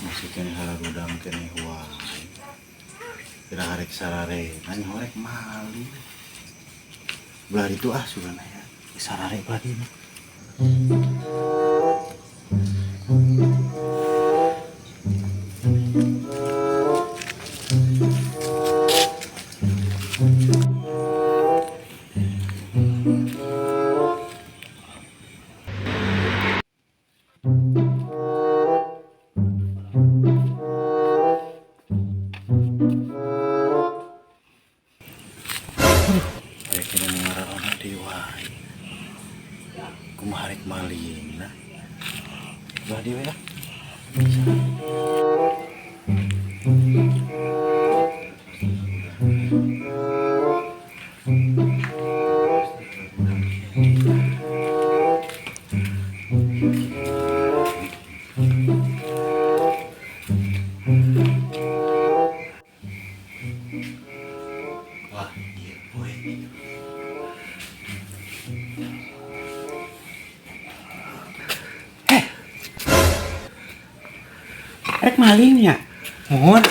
Masih keneh hararudang keneh wae. Kira harek sarare, nanya horek maling. Belah itu ah sugan aya. Sarare belah dieu mah. Aya keneh nu ngararonda deui wae. Kumaha rek malingna? Belah dieu we ah. Sarare. Wah, ieu poe. Eh. Rek malingnya. Muhun,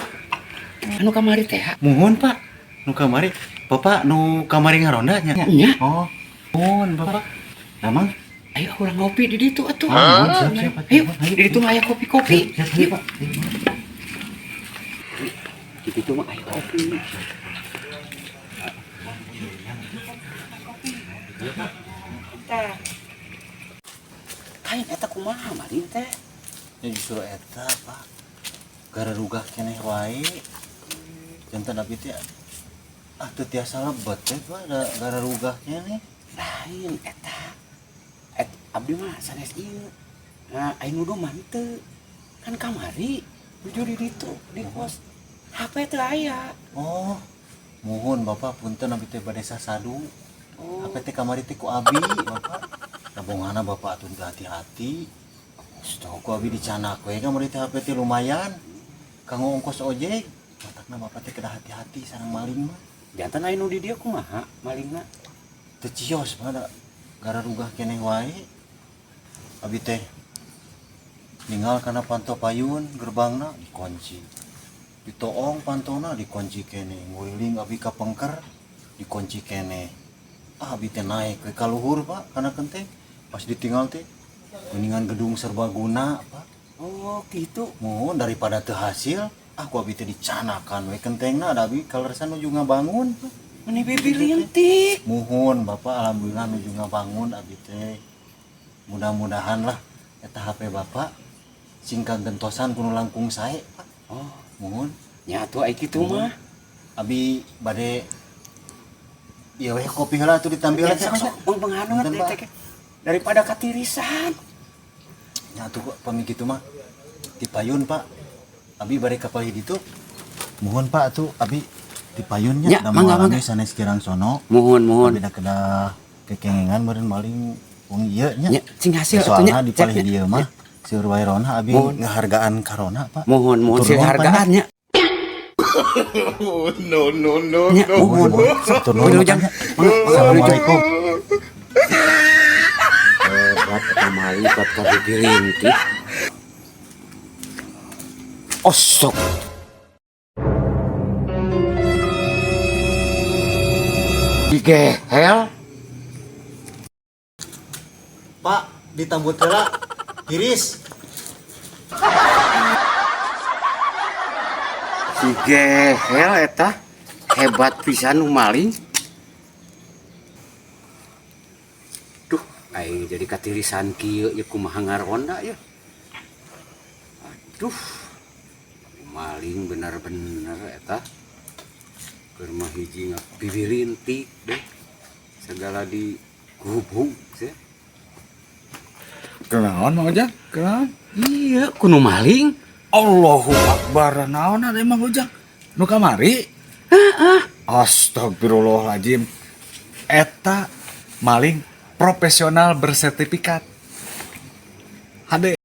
Anu kamari teh. Muhun, Pak. Nu kamari, Bapak nu kamari ngaronda nya? Nya. Oh, muhun Bapak. Namang? Ayo urang ngopi di ditu atuh. Ah, muhun, siap, siap. Ayo, di ditu mah aya kopi-kopi. Siap, siap, Pak. Di ditu mah aya kopi. Teh. Kain eta kumaha maling teh? Ya justru eta, Pak. Gararugah keneh wae. Janten abi teh ah teu tiasa lebet teh, Pak, da gararugah keneh. Lain eta. Et abdi mah sanes ieu. Nah, aing nuduh mah henteu. Kan kamari nuju di ditu di kos. HP teu aya. Oh, muhun Bapak, punten abi teh bade sasadu. Oh. HP teh kamari teh ku abi, Bapak. Nabongana Bapak atuh teu hati-hati. Stop. Ku abi dicanak we kamari teh HP teh lumayan. Kanggo ongkos ojek. Matakna Bapak teh kedah hati-hati sareng maling mah. Janten aya nu di dieu kumaha malingna? Teu cios, Pak, da gararugah keneh wae. Abi teh ninggal kana panto payun, gerbangna dikunci. Ditoong pantona dikunci keneh. Nguriling abi ka pengker dikunci keneh. Ah, abi teh naik we ka luhur, Pak, kana kenteng. Pas ditinggal teh mendingan gedung serbaguna, Pak. Oh, gitu. Muhun, daripada teu hasil, ah ku abi teh dicanakan we kentengna, da abi kaleresan nuju ngabangun, Pak. Meni bibilintik. Muhun Bapak, alhamdulillah nuju ngabangun abi teh. Mudah-mudahan lah eta HP Bapak sing kagentosan kudu langkung sae, Pak. Oh, Muhun. Nya atuh ai kitu mah. Abi bade ieu we kopi heula atuh ditambil Ya, teh. sok sok penghangat Punten, Pak. teh. Daripada katirisan. Nya atuh pami kitu mah dipayun, Pak. Abi bade ka palih ditu. Muhun, Pak, atuh abi dipayun nya. Ya, Da mangga, moal mangga. Sanes kirang sono. Muhun, muhun. Abi da kedah kekengengan meureun maling wong ieu nya. Nya, sing hasil atuh nya. Soalna di palih Cek, nya. dieu mah seur wae rona, abi Muhun. Ngahargaan karona, Pak. Muhun, muhun Hatur sing nuhun, Pak, hargaan nya. No, no, no, Nya, no. muhun. Hatur nuhun, Muhun, Pak, Ujang. nya. Mangga, mangga. Assalamualaikum. Hebat eta maling bat ka bibirintik. Osok. Digehel. Pak, ditambut heula. Tiris. Digehel eta. Hebat pisan nu maling. Duh, aing jadi katirisan kieu ya, kumaha ngaronda ya. Aduh. Maling bener-bener eta. Keur mah hiji ngapiwirintik deh. Segala di gubuk sih. Kenaon, Mang Ujang? Kenaon? Iya, kudu maling. Allahu Akbar, naon ada Mang Ujang? Nu kamari? Astagfirullahaladzim. Eta maling profesional bersertifikat. Hade.